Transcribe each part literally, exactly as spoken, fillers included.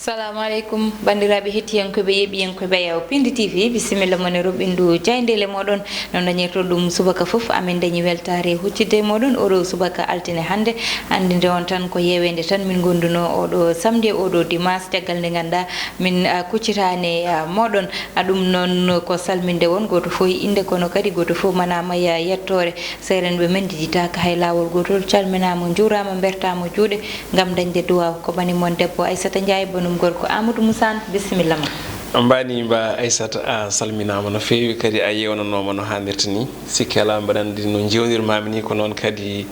Assalamu aleykum, banndiraaɓe hettiyankooɓe, yeeɓiyankooɓe Yaw Pindi T V, bisimilla mon e roɓɓindu jaayndeele mooɗon. No dañirto ɗum subaka fof, amin dañi weltaare huccitde e mooɗon oɗo subaka altine hannde. Anndinde on tan ko yeeweende tan min ngondunoo oɗo samedi e oɗo dimanche, caggal nde ngannduɗaa min, ah, kuccitaani, ah, mooɗon. Ah, ɗum noon ko salminde won gooto fof e innde, kono kadi gooto fof manaama ya yettoore. Seerenɓe men njejjitaaka hay laawol gootol, calminaama, njuuraama, mbertaama juuɗe ngam dañde duwaaw. Ko bani mon debbo Aissata Ndiaye, banum gorko Amadou Moussa Anne, bisimilla ma. Mbani mba Aissata, a salminaama no feewi, kadi a yeewnanooma no haanirta ni. Sikke alaa, mbaɗa anndi no njeewnirmaami ni, ko noon kadi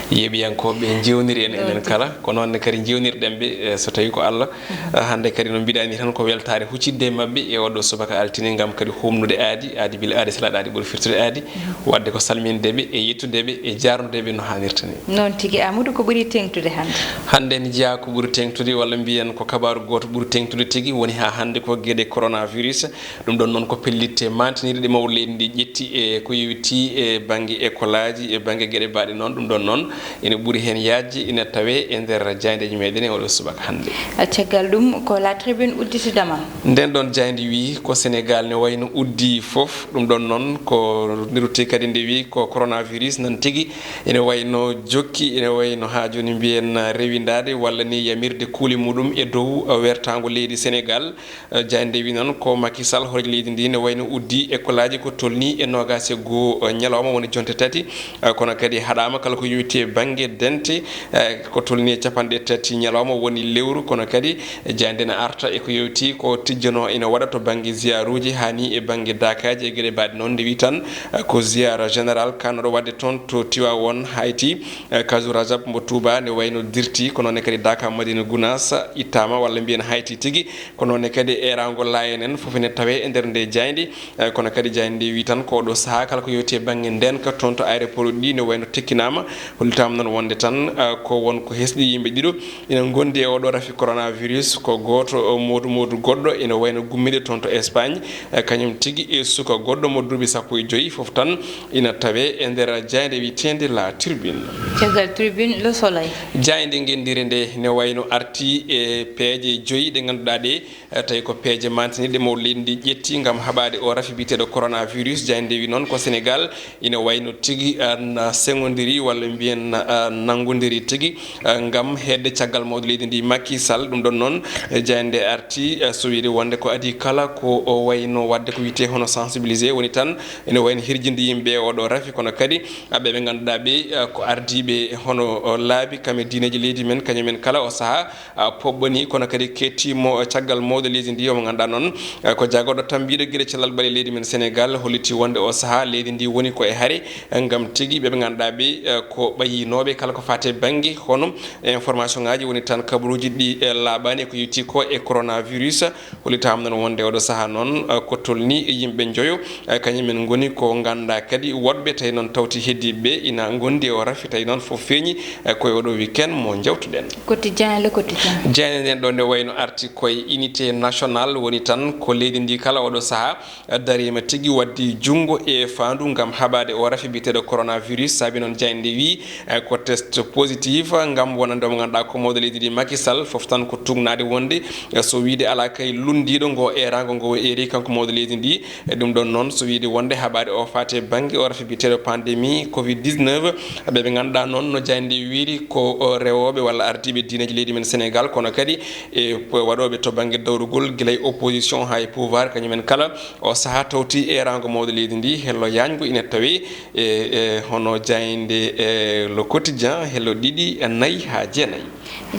yeeɓiyankooɓe njeewniri en enen kala. Ko noon ne kadi njeewnirɗen ɓe, eh, so tawii ko Allah. Eh, hannde kadi no mbiɗa ni tan ko weltaare huccitde e maɓɓe e oɗo subaka altine ngam kadi humnude aadi, aadi bila aadi sela aadi ɓuri firtude aadi. Waɗde ko salminde ɓe e yettude ɓe e jaarnude ɓe no haanirta ni. Noon tigi, Amadou, ko ɓuri teeŋtude hannde? Hannde ne jeyaa ko ɓuri teeŋtude, walla mbiyen ko kabaaru gooto ɓuri teeŋtude tigi woni haa hannde ko geɗe coronavirus. Ɗum ɗoon noon ko pellitte maantiniiɗe ɗe mawɗo leydi ndi ƴetti e ko yowitii e bannge école aji, e bannge geɗe baaɗe noon. Ɗum ɗoon noon ene ɓuri heen yaajde, ene tawee e nder jaayndeeji meeɗen e oɗo subaka hannde. Caggal ɗum, ko La Tribune udditidama. Ndeen ɗoon jaaynde wii ko Senegaal ne wayno uddi fof. Ɗum ɗoon noon ko nde rutti kadi nde wii ko coronavirus nan tigi ene wayno jokki, ene wayno haa jooni mbiyen rewindaade walla ni yamirde kuule muɗum e dow wertaango leydi Senegaal. Eh, jaaynde wi noon ko Macky Sall, hooreejo leydi ndi, ne wayno uddi école aji ko tolni e noogaas e goo, eh, ñalawma, woni jonte tati. Eh, kono kadi haɗaama kala ko yowiti e bannge dente, eh, ko tolni e capanɗe tati ñalawma, woni lewru. Kono kadi jaaynde ne arta e ko yowiti ko tijjanoo ina waɗa to bannge ziyaaruuji, haa ni e bannge daakaaji e geɗe baaɗe noon. Nde wi tan, eh, ko ziyaara général kannoɗo waɗde toon to Tiwaawoon, Hayti, eh, Kazu Rajab mo Touba, ne wayno dirti, ko noon ne kadi daaka Madina Gunaas ittaama, walla mbiyen Hayti tigi. Ko noon ne kadi eeraango Laayeen en fof ene tawee e nder nde jaaynde. Eh, kono kadi jaaynde nde wi tan ko oɗo sahaa kala ko yowiti e bannge ndeenka toon to aéroport ɗi ne wayno tekkinaama. Hollitaama noon wonde tan, eh, ko won ko hesɗi yimɓe ɗiɗo ina ngondi e oɗo rafi coronavirus. Ko gooto, eh, moodu moodu goɗɗo ene wayno gummiiɗo toon to Espagne, eh, kañum tigi e suka goɗɗo mo duuɓi sappo e joyi, fof tan ina tawee e nder jaaynde wiyeteende La Tribune. Caggal Tribune, Le Soleil. Jaaynde ngenndire nde ne wayno arti e peeje joyi ɗe ngannduɗaa ɗe, eh, tawi ko peeje maantiniiɗe mawɗo leydi ndi ƴetti ngam haɓaade o rafi biyeteeɗo coronavirus. Jaaynde wi noon ko Senegaal ina wayno tigi, ah, na seŋondiri walla mbiyen, ah, nanngondiri tigi, ah, ngam heedde caggal mawɗo leydi ndi Macky Sall. Ɗum ɗoon noon, eh, jaaynde arti, eh, so wiyde wonde ko adii kala ko o wayno waɗde ko wiyetee hono sensibilisé, woni tan ene wayno hirjinde yimɓe e oɗo rafi, kono kadi, ah, ɓe ɓe ngannduɗaa ɓe, ah, ko ardiiɓe hono, oh, laabi kam e diineeji leydi men, kañum en kala o sahaa, ah, poɓɓani, kono kadi kettimo, eh, caggal mawɗo leydi ndi, omo ngannduɗaa noon, eh, ko jagorɗo tambiiɗo geɗe cellal ɓalli leydi men Senegaal, holliti wonde o sahaa leydi ndi woni ko e hare, eh, ngam tigi ɓe ɓe ngannduɗaa ɓe, eh, ko ɓayinooɓe kala ko faati e bannge hono information ŋaaji, woni tan kabaruuji ɗi, eh, laaɓaani e ko yowiti ko e coronavirus. Hollitaama noon wonde oɗo sahaa noon, eh, ko tolni e yimɓe njoyo, eh, kañum en ngoni ko ngannduɗaa kadi woɗɓe tawi noon tawti heddiiɓe ɓe ina ngondi e o rafi, tawi noon fof feeñi, eh, ko e oɗo weekend mo njawtuɗen. Quotidien, Le Quotidien. Jaaynde nden ɗo nde wayno arti koye unité nationale, woni tan ko leydi ndi kala oɗo sahaa, eh, dariima tigi waddi junngo e faandu ngam haɓaade o rafi biyeteeɗo coronavirus. Saabi noon jaaynde wi, eh, ko test positif ngam wonande omo ngannduɗaa ko mawɗo leydi ndi Macky Sall, fof tan ko tuugnaade wonde, eh, so wiyde alaa kay lunndiiɗo ngo eeraango ngo o eeri kanko mawɗo leydi ndi. E ɗum ɗoon noon, so wiyde wonde haɓaade o faati e bannge o rafi biyeteeɗo pandémie covid dix-neuf, ɓe ɓe ngannduɗaa noon no jaaynde wiyri ko, o, rewooɓe walla ardiiɓe diineeji leydi men Senegaal, kono kadi e waɗooɓe to bannge dawrugol, gila e opposition haa e pouvoir, kañum en kala o sahaa tawti eeraango mawɗo leydi ndi, hello yaajngo ina tawee e, e hono jaaynde, e Le Quotidien, hello ɗiɗi, nayi haa jeenayi.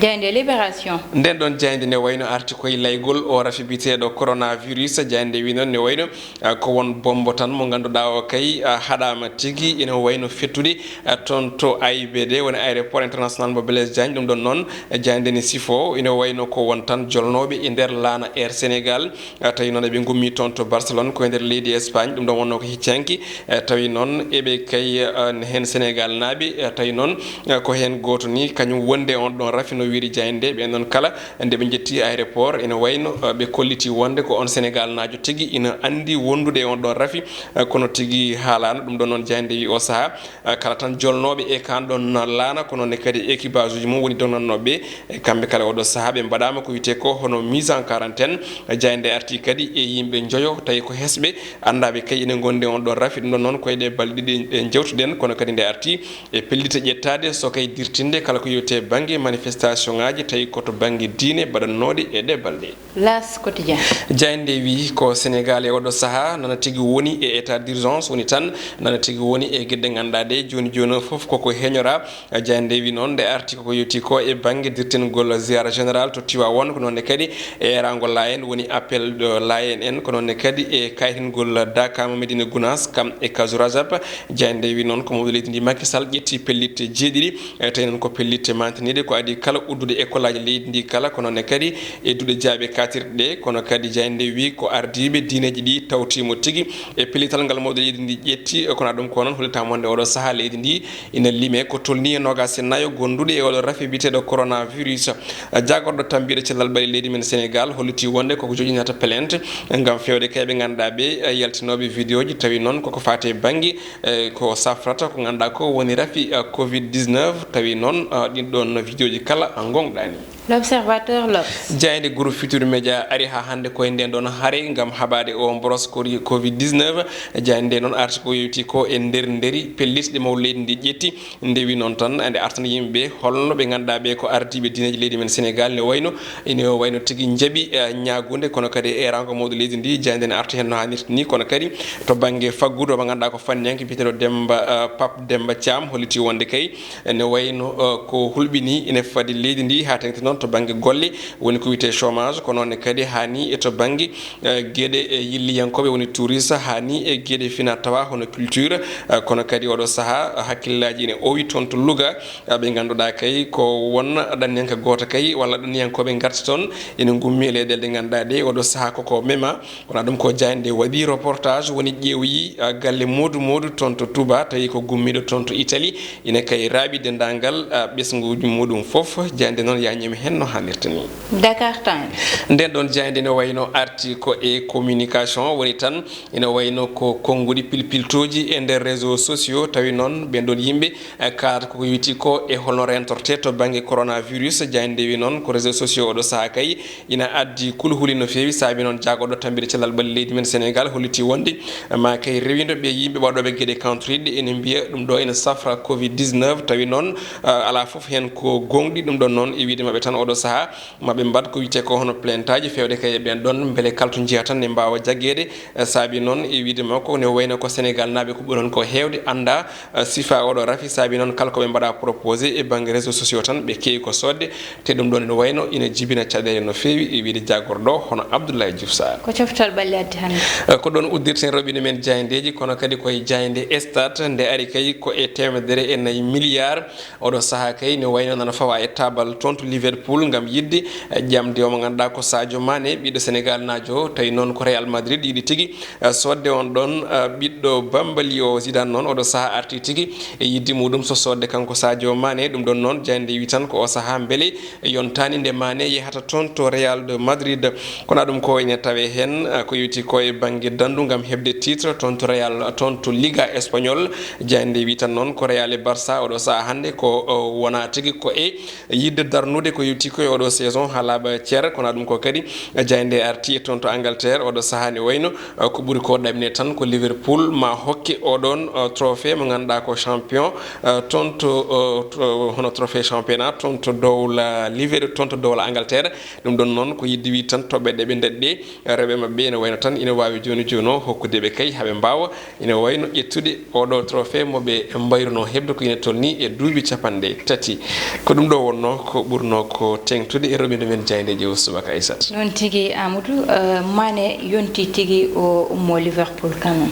Jaaynde Libération. Nden ɗoon jaaynde ne wayno arti koye laygol o rafi biyeteeɗo coronavirus. Jaaynde wi noon ne wayno, ah, ko won bombo tan mo ngannduɗaa o kay, ah, haɗaama tigi, ina wayno fettude, ah, toon to A I B D, woni aéroport international mo Blaise Diagne. Ɗum ɗoon noon, eh, jaaynde ne sifo, ina wayno ko won tan jolnooɓe e nder laana Air Sénégal. Eh, tawi noon eɓe ngummi toon to Barcelone, ko e nder leydi Espagne. Ɗum ɗoon wonnoo ko hecci hanki. Eh, tawi noon eɓe kay, eh, heen Senegaal naaɓe. Eh, tawi noon, eh, ko heen gooto ni, kañum wonde on ɗoon Fino wiiri jaaynde, ɓeen ɗoon kala nde ɓe njetti aéroport, ene wayno, eh, ɓe kolliti wonde ko on Senegal naajo tigi ina anndi wondude e on ɗoon rafi, eh, kono tigi haalaano. Ɗum ɗoon noon jaaynde wi o sahaa, eh, kala tan jolnooɓe e kaan ɗoon laana, ko noon ne kadi équipage uji mum woni dognannooɓe ɓe, e kamɓe kala oɗo sahaa ɓe mbaɗaama ko wiyetee ko hono mise en quarantaine. Jaaynde arti kadi e yimɓe njoyo, tawi ko hesɓe anndaaɓe kay ene ngondi on ɗoon rafi. Ɗum ɗoon noon ko e ɗe balɗe ɗiɗi ɗe njewtuɗen, kono kadi nde arti e pellite ƴettaade so kay dirtinde kala ko yewte bannge manifestation ŋaaji, tawi ko to bannge diine baɗannooɗe e ɗe balɗe. L'As Quotidien. Jaaynde wi ko Senegal e oɗo sahaa nana tigi woni e état d'urgence, woni tan nana tigi woni e geɗe ngannduɗaa ɗe jooni jooni o fof koko heñora. Jaaynde wi noon nde arti koko yewti ko e bannge dirtingol ziyara général to Tiwawon, ko noon ne kadi e eeraango Layen woni appel de Layen en, ko noon ne kadi e kaytingol Dakama Medina Gounass kam e Kazu Rajab. Jaaynde wi noon ko mawɗo leydi ndi Macky Sall ƴetti pellitte jeeɗiɗi, e tawi noon ko pellitte mantiniiɗe ko adii kala uddude école aji leydi ndi kala, ko noon ne kadi e duɗe jaaɓe katirɗe ɗe, kono kadi jaaynde wi ko ardiiɓe diineeji ɗi tawtiimo tigi e pellital ngal mawɗo leydi ndi ƴetti, kono ɗum ko noon hollitaama wonde oɗo sahaa leydi ndi ina lime ko tolnii e noogaas e nayo gonduɗe e oɗo rafi biyeteeɗo coronavirus. Jaagorɗo tambiiɗo cellal ɓalli leydi men Senegal holliti wonde koko joƴinata plainte ngam feewde kay ɓe ngannduɗaa ɓe, eh, yaltinooɓe vidéo ji, tawi noon koko faati e bannge, eh, ko safrata ko ngannduɗaa ko woni rafi, eh, covid dix-neuf, tawi noon, eh, ɗin ɗoon vidéo ji kala, eh, ngonɗaani. L'Observateur, L'Obs. Jaaynde groupe Futur Média ari haa hannde koye ndeen ɗoon hare ngam haɓaade o mboros kori covid dix-neuf. Jaaynde nde noon arti ko yewti ko e nder nderi pellitte ɗe mawɗo leydi ndi ƴetti. Ndewi noon tan nde artana yimɓe ɓe holno ɓe ngannduɗaa ɓe ko ardiiɓe diineeji leydi men Senegal, ne wayno, ene wayno tigi njaɓi, eh, ñaagunde, kono kadi e eeraango mawɗo leydi ndi, jaaynde ne arti heen no haanirta ni, kono kadi to bannge faggudu mo ngannduɗaa ko fanniyanke biyeteeɗo Demba, eh, Pape Demba Thiam holliti wonde kay ene wayno, eh, ko hulɓini ene fadi leydi ndi haa tengti noon to bannge golle, woni ko wiyetee chômage, ko noon ne kadi haa ni e to bannge eh, geɗe, eh, yilliyankooɓe woni touriste, haa ni e geɗe fina tawa hono culture, eh, kono kadi oɗo sahaa, eh, hakkillaaji ene owi toon to Louga, eh, ɓe ngannduɗaa kay ko won ɗanniyanke gooto kay walla ɗanniyankooɓe ngarti toon ene ngummi e leyɗeele ɗe ngannduɗaa ɗe oɗo sahaa koko mema, kono ɗum ko jaaynde waɗi reportage woni ƴeewoyi, eh, galle Moodu Moodu toon to Touba, tawi ko gummiiɗo toon to Italie, ina kay raaɓi denndaangal, eh, ɓesnguuji muɗum fof, jaaynde noon yañiima heen no haanirta ni. Dakar Times. Nden ɗon jaaynde ne wayno arti ko e communication, woni tan ina wayno ko konnguɗi pilpiltooji e nder réseau sociaux, tawi noon ɓen ɗon yimɓe, eh, kaata koko yowiti ko e holno rentorte to bannge coronavirus. Jaaynde wi noon ko réseau sociaux oɗo sahaa kay ina addi kulhuli no feewi, saabi noon jaagorɗo tammbinde cellal ɓalli leydi men Sénégal holliti wonde ma kay rewindo ɓe yimɓe waɗooɓe geɗe kantoriɗe ene mbiya ɗum ɗo ene safra covid dix-neuf, tawi noon, eh, alaa fof heen ko gonɗi. Ɗum ɗon noon e wiyde maɓɓe tan oɗo sahaa ma ɓe mbaɗ ko wiyetee ko hono plainte aji feewde kay e ɓeen ɗon, mbele kala to njeyaa tan ne mbaawa jaggeede. Eh, saabi noon e wiyde makko ne wayno ko Senegal naaɓe ko ɓuri heen ko heewde annda, eh, sifa oɗo rafi, saabi noon kala ko ɓe mbaɗa proposé e bannge réseau sociaux tan ɓe keewi ko soodde, te ɗum ɗon ene wayno ina jibina caɗeele no feewi e wiyde jaagorɗo hono Abdoulaye Diouf Sarr. Ko coftal ɓalli addi hannde. Eh, ko ɗon uddirten roɓine men jaayndeeji, kono kadi koye jaaynde Stade nde ari kay ko e teemedere e nayi milliard. Oɗo sahaa kay ne wayno nana fawa e taabal toon to Liverpool ngam yiɗde, eh, ƴamde o mo ngannduɗaa ko Sadio Mané, ɓiɗɗo Senegal naajo, tawi noon ko Real Madrid yiɗi tigi, eh, soodde on ɗon, eh, ɓiɗɗo Bambali o Zidane noon oɗo sahaa arti tigi e yiɗde muɗum so soodde kanko Sadio Mané. Ɗum ɗon noon jaaynde wi tan ko o sahaa mbele yontaani nde Mané yehata toon to Real de Madrid. Kono ɗum ko ene tawe heen, eh, ko yowiti ko e bannge dandu ngam heɓde titre toon to Real, toon to Liga Espagnol. Jaaynde wi tan noon ko Real e Barça oɗo sahaa hannde ko, eh, wona tigi ko e yiɗde darnude ko yowti ko e oɗo saison haa laaɓa cer. Kono ɗum ko kadi jaaynde arti e toon to Angleterre oɗo sahaa ne wayno, eh, ko ɓuri ko ɗamine tan ko Liverpool ma hokke oɗon, eh, trophée mo ngannduɗaa ko champion, eh, toon to, eh, to, hono trophée championnat toon to dowla Liver-, toon to dowla Angleterre. Ɗum ɗon noon ko yiɗde wi tan toɓɓe ɗe ɓe ndaɗi ɗe, rewɓe maɓɓe ene wayno tan ina waawi jooni jooni o hokkude ɓe kay haa ɓe mbaawa ina wayno ƴettude oɗo trophée mo ɓe mbayruno heɓde ko ina tolni e duuɓi capanɗe tati. Ko ɗum ɗo wonno ko ɓurno ko teŋtude e roɓinde men jaayndeeji o subaka Aissata. Noon tigi Amadou, eh, Mané yonti tigi o ummo Liverpool quand même.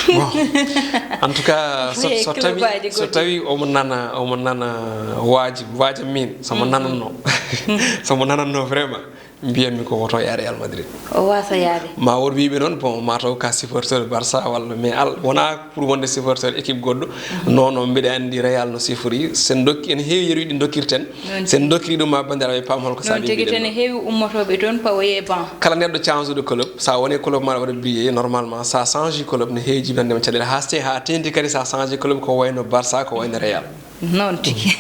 Bon, en tout cas, so, Wi so tawi, tuubaaji so goɗɗi. Tawi omo nana, omo nana waaji, waaja min, somo Mm, mm. nananno. Somo nananno vraiment. Mbiyatmi ko woto yaa Real Madrid. O waasa yaade. Ma wood wiyɓe noon, bon, mataw ka supporteur Barça walla, mais al wona pour wonde supporteur équipe goɗɗo. Non, non, mbiɗa anndi Real no sifori. Sen dokki, ene heewi yeruuji ɗi dokkirten. Sen dokkiri ɗum ma banndiraaɓe paam holko Noon saabi tigi mbiɗen tan e ɗum. Heewi ummotoɓe toon pawoye ban. Kala neɗɗo change de club, sa woni club ma waɗa briller normalement, sa change club ne heewi jibinande ma caɗeele, haste ha teŋti kadi sa change club ko wayno Barça, ko wayno Real. Noon tigi.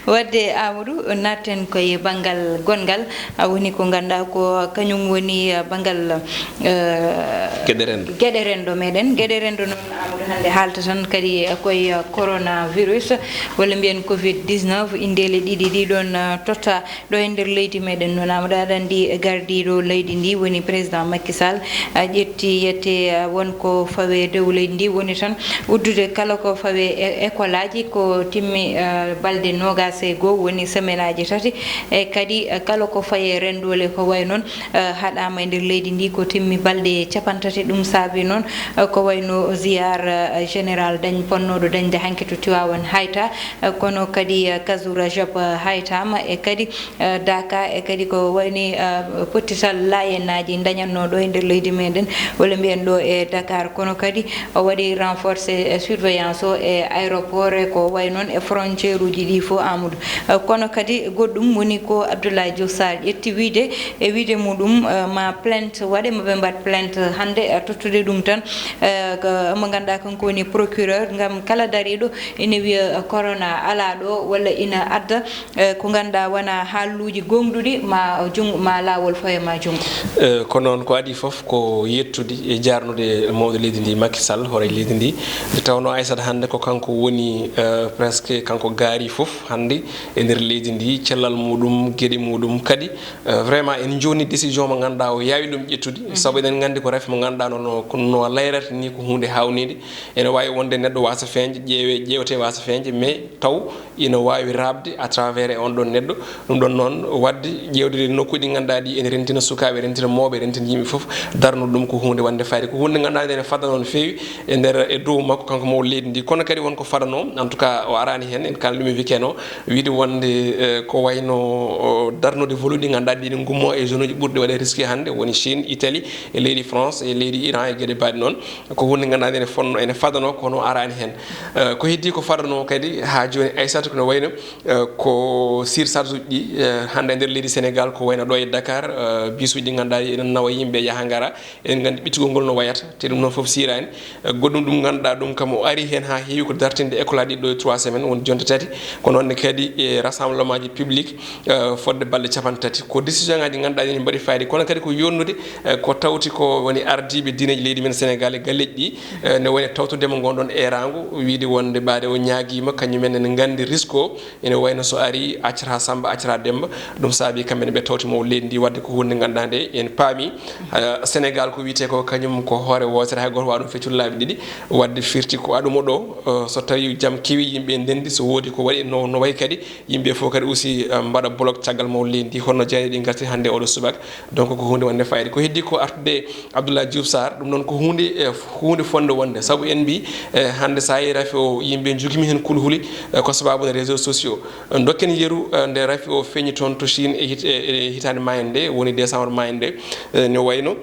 Wadde Amadou, natten koye banngal gonngal, a woni ko ngannduɗaa ko kañum woni, eh, banngal, eh, Geɗe renndo. Geɗe renndo meɗen. Geɗe renndo noon, Amadou, hannde haalta tan kadi koye coronavirus, walla mbiyen covid dix-neuf, inndele ɗiɗi ɗi ɗoon, eh, totta ɗo e nder leydi meɗen noon. Amadou, aɗa anndi gardiiɗo leydi ndi woni président Macky Sall, a ƴetti yette, eh, won ko fawe dow leydi ndi woni tan uddude kala ko fawe e-, école aji ko timmi, eh, balɗe noogaas e goo woni semaine aji tati, e kadi, eh, kala ko faye renndole ko way noon, eh, haɗaama e nder leydi ndi ko timmi balɗe capanɗe tati. Ɗum saabi noon, eh, ko wayno ziyaar, eh, général dañ ponnooɗo dañde hanki to Tiwaawan hayta, eh, kono kadi, eh, Kazu Rajab, eh, haytaama e kadi, eh, Daaka e kadi ko wayni, eh, pottital laayennaaji dañatnoo ɗo e nder leydi meɗen, walla mbiyen ɗo e Dakar, kono kadi o waɗi renforcé, eh, surveillance o e aéroport e ko way noon e frontière uji ɗi fof, Amadou. Eh, kono kadi goɗɗum woni ko Abdoulaye Diouf Sarr ƴetti wiide e wiide muɗum, eh, ma plainte waɗe, ma ɓe mbaɗ plainte hannde, eh, tottude ɗum tan, eh, ko mo ngannduɗaa kanko woni procureur, ngam kala dariiɗo ene wiya, eh, corona alaa ɗo walla ina adda, eh, ko ngannduɗaa wona haalluuji gooŋɗuɗi ma junngo, ma laawol fawe ma junngo. Eh, ko noon, ko adii fof ko yettude e jaarnude mawɗo leydi ndi Macky Sall, hoore leydi ndi, nde tawnoo Aissata hannde ko kanko woni, eh, presque kanko gaari fof hannde e nder leydi ndi, cellal muɗum, geɗe muɗum kadi. Eh, vraiment en jonni décision mo ngannduɗaa o yaawi ɗum ƴettude, sabu eɗen nganndi ko rafi mo ngannduɗaa no, no, no layrata ni ko huunde haawnide. Ene waawi wonde neɗɗo waasa feeñde, ƴeewe, ƴeewte waasa feeñde, mais taw ina waawi raaɓde à travers e on ɗon neɗɗo. Ɗum ɗon noon, waɗde ƴeewde nokkuuji ɗi ngannduɗaa ɗi ene rentina sukaaɓe, rentina mawɓe, rentina yimɓe fof, darnude ɗum ko huunde wonde fayde. Ko huunde ngannduɗaa nde ene fadano no feewi e nder, e dow makko kanko mawɗo leydi ndi. Kono kadi won ko fadano, en tout cas o araani heen, en kaali ɗum e week-end o, wiide wonde, eh, ko wayno, o, darnude volume ɗi ngannduɗaa ɗi ene ngummo e zone uji ɓurɗi waɗde risque hannde, woni Chine, Italie, e leydi France, e leydi Iran, e geɗe mbaɗe noon. Ko huunde ngannduɗaa ene fonno, ene fadano, kono araani heen. Eh, ko heddi ko fadano kadi haa jooni, Aissata, ko no wayno, eh, ko surcharge uji ɗi, eh, hannde e nder leydi Sénégal, ko wayno ɗo e Dakar, eh, bus uji ɗi ngannduɗaa ene nawa yimɓe yaha ngara. Eɗen nganndi ɓittugol ngol no wayata, te ɗum noon fof siiraani. Eh, goɗɗum ɗum ngannduɗaa ɗum kam o ari heen haa heewi ko dartinde école aji ɗo e trois semaines, won jonte tati. Ko noon ne kadi e rassemblement ji public, eh, fodde balɗe capanɗe tati. Ko décision ngaji ɗi ngannduɗaa ene mbaɗi fayida, kono kadi ko yonnude, eh, ko tawti ko woni ardiiɓe diineeji leydi men Sénégal e galleeji ɗi, eh, ne woni tawtudema ngon ɗon eeraango, wiide wonde ɓaade o ñaagiima, kañum en ene nganndi risque o, ene wayno so ari accata Samba, accata Demba. Ɗum saabi kamɓe ne ɓe tawti mawɗo leydi ndi, waɗde ko huunde ngannduɗaa nde en paami, eh, Sénégal ko wiyetee ko kañum ko hoore wootere, hay gooto waawa ɗum feccol laabi ɗiɗi. Waɗde firti ko aɗumo ɗo, eh, so tawi jam kewi, yimɓe ndenndi, so woodi ko waɗi no, no wayi kadi, yimɓe fof kadi aussi, eh, mbaɗa bloc caggal mawɗo leydi ndi, hono jeyaaɗe ɗi ngarti hannde oɗo subaka. Donc ko huunde wonde fayida. Ko heddi ko artude Abdoulaye Diouf Sarr, ɗum noon ko huunde, eh, huunde fonde wonde. Sabu en mbi, eh, hannde sa yi rafi o, yimɓe njogimi heen kulhuli, eh, ko sababu ne réseaux sociaux. Eh, dokken yeru, eh, nde rafi o feeñi toon to Chine e hit-, e, e hitaande maayde nde, woni décembre maayde nde, eh, ne wayno,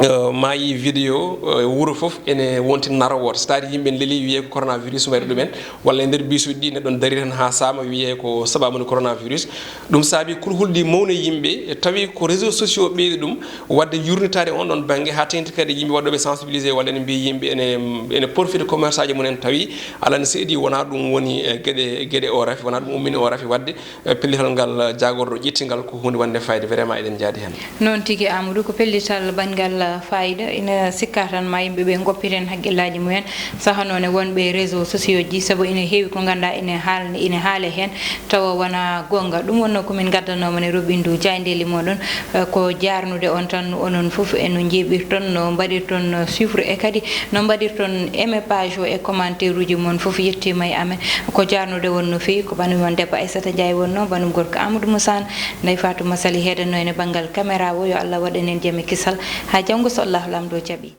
eh, maayi vidéo, eh, wuro fof ene wonti naro wooto. So tawi yimɓe ne leeli wiyee ko coronavirus wayri ɗumen, walla e nder bisuuji ɗi neɗɗo ne dari tan haa saama wiyee ko sababu ne coronavirus. Ɗum saabi kulhuldi mawni yimɓe, tawi ko réseaux sociaux ɓeydi ɗum waɗde yurnitaade on ɗon bannge, haa teŋti kadi yimɓe waɗooɓe sensibilisé walla ene mbiyi yimɓe ene, ene profité commerçant ji mumen, tawi alaa ne seeɗi wonaa ɗum woni, eh, geɗe, geɗe o rafi, wonaa ɗum ummini o rafi. Waɗde, eh, pellital ngal, eh, jaagorɗo ƴetti ngal ko huunde wonde fayde, vraiment eɗen njaadi heen. Noon tigi, Amadou, ko pellital banngal, eh, fayida. Ina sikka tan ma yimɓe ɓe ngoppiten hakkillaaji mumen, sahano ne wonɓe réseaux sociaux ji, sabu ina heewi ko ngannduɗaa ina haal-, ina haale heen, tawa wonaa goonga. Ɗum wonnoo ko min ngaddanoo mon e roɓindu jaayndeeli moɗon, eh, ko jaarnude on tan, onon fof e no njeeɓirton, no mbaɗirton, eh, suivre e kadi no mbaɗirton aimé page o e commentaire uji mon fof yettiima e amen. Ko jaarnude won no feewi, ko banum mon debbo Aissata Ndiaye wonnoo, banum gorko Amadou Moussa Anne, Ndeye Fatou Massaly heedanno en e banngal caméra o. Yo Allah waɗan en jam e kisal. Haa janngo so Allahu Laamɗo jaɓi.